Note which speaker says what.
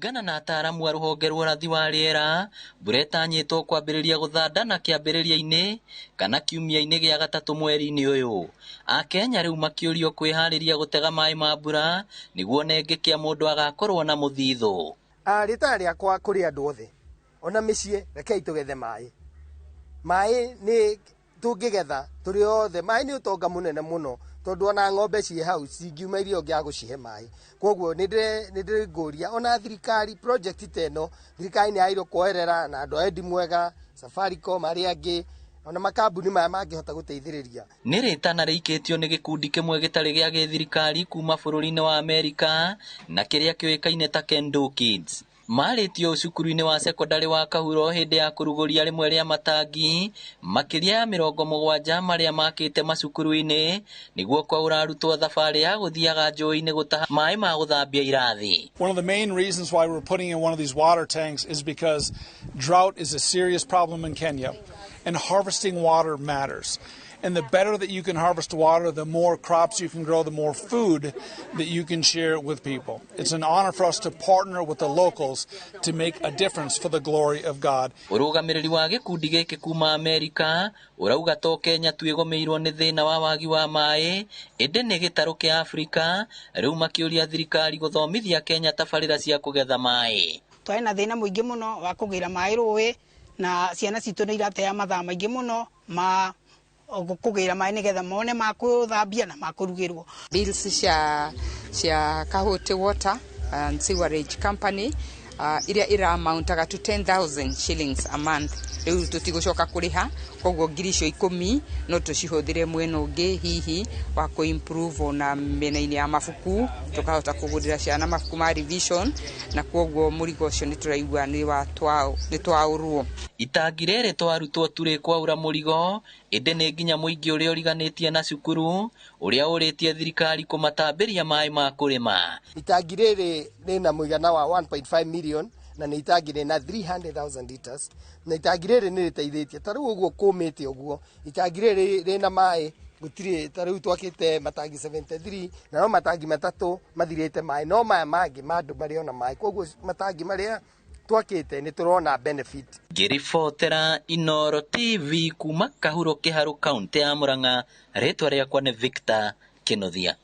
Speaker 1: Kũringana na ataaramu a rũhonge rwa ũrathi wa rĩera, mbura ĩtanyĩtwo kwambĩrĩria gũthanda kĩambĩrĩria-inĩ kana kiumia-inĩ gĩa gatatũ mweri-inĩ ũyũ. Akenya rĩu makĩũrio kwĩharĩria gũtega maĩ ma mbura nĩguo nengĩkĩa mũndũ agakorwo na mũthithũ.
Speaker 2: Rĩtana rĩakwa kũrĩ andũ othe ona mĩciĩ, rekei tũgethe maĩ. Maĩ nĩ tũngĩgetha tũrĩ othe, maĩ nĩ ũtonga mũnene mũno, tondũ ona ng'ombe ciĩ hau cingiuma irio ũngĩaga gũcihe maĩ. Koguo nĩ ndĩngũria ona thirikari project ta ĩno, thirikari nĩ yagĩrĩirwo kuoerera na andũ a Wendi Mwega, Safaricom, arĩa angĩ ona makambuni maya mangĩhota gũteithĩrĩria.
Speaker 1: Nĩ rĩtana rĩikĩtio nĩ gĩkundi kĩmwe gĩtarĩ gĩa gĩthirikari kuma bũrũri-inĩ wa Amerika na kĩrĩa kĩũĩkaine ta Kendo Kids. Marĩtio cukuru-inĩ wa cekondarĩ wa Kahuro hĩndĩ ya kũrugũria rĩmwe rĩa matangi makĩria ya 70 marĩa makĩte macukuru-inĩ nĩguo kwaũra arutwo thabarĩ ya gũthiaga njũĩ-inĩ gũtaha maĩ ma gũthambia irathi.
Speaker 3: One of the main reasons why we're putting in one of these water tanks is because drought is a serious problem in Kenya, and harvesting water matters. And the better that you can harvest water, the more crops you can grow, the more food that you can share with people. It's an honor for us to partner with the locals to make a difference for the glory of God.
Speaker 1: Ũrũgamĩrĩri wa gĩkundi gĩkĩ kuma Amerika ũrauga to Kenya tu ĩgũmĩirwo nĩ thĩna wa wagi wa maĩ, ĩndĩ nĩ gĩtarũ kĩa Afrika, rĩu makĩũria thirikari gũthomithia Kenya tabarĩra cia kũgetha maĩ.
Speaker 4: Twarĩ na thĩna mũingĩ mũno wa kũgĩra maĩ rũĩ, na ciana citũ nĩ iratea mathaa maingĩ mũno ma kũgĩra maĩ nĩgetha mone ma kũthambia na ma kũrugĩrwo.
Speaker 5: Bills cia Kahuti Water and Sewerage Company iria ira-amountaga to 10,000 shillings a month, rĩu tũtigũcoka kũrĩha, koguo ngiri icio 10 no tũcihũthĩre mwena ũngĩ, hihi wa kũ-improve ona mĩena-inĩ ya mabuku, tũkahota kũgũrĩra ciana mabuku ma revision, na koguo mũrigo ũcio nĩ tũraigua nĩ twaũrwo.
Speaker 1: Itangi rĩrĩ to arutwo tu rĩkwaũra mũrigo, ĩndĩ nĩ nginya mũingĩ ũrĩa ũriganĩtie na cukuru ũrĩa ũrĩtie thirikari kũmatambĩria maĩ ma kũrĩma.
Speaker 2: Itangi rĩrĩ rĩna mũigana wa 1.5 million na nĩ itangi rĩna 300,000 liters, na itangi rĩrĩ nĩ rĩteithĩtie. Ta rĩu ũguo kũmĩte ũguo, itangi rĩrĩ rĩna maĩ gũtirĩ, ta rĩu twakĩte matangi 73 na no matangi 3 mathirĩte maĩ, no maya mangĩ ma andũ marĩ ona maĩ, koguo matangi marĩa twakĩte nĩ tũrona benefit.
Speaker 1: Ngĩribotera Inooro TV kuma Kahuro Kĩharũ, kaunti ya Murang'a, rĩtwa rĩakwa nĩ Victor Kĩnuthia.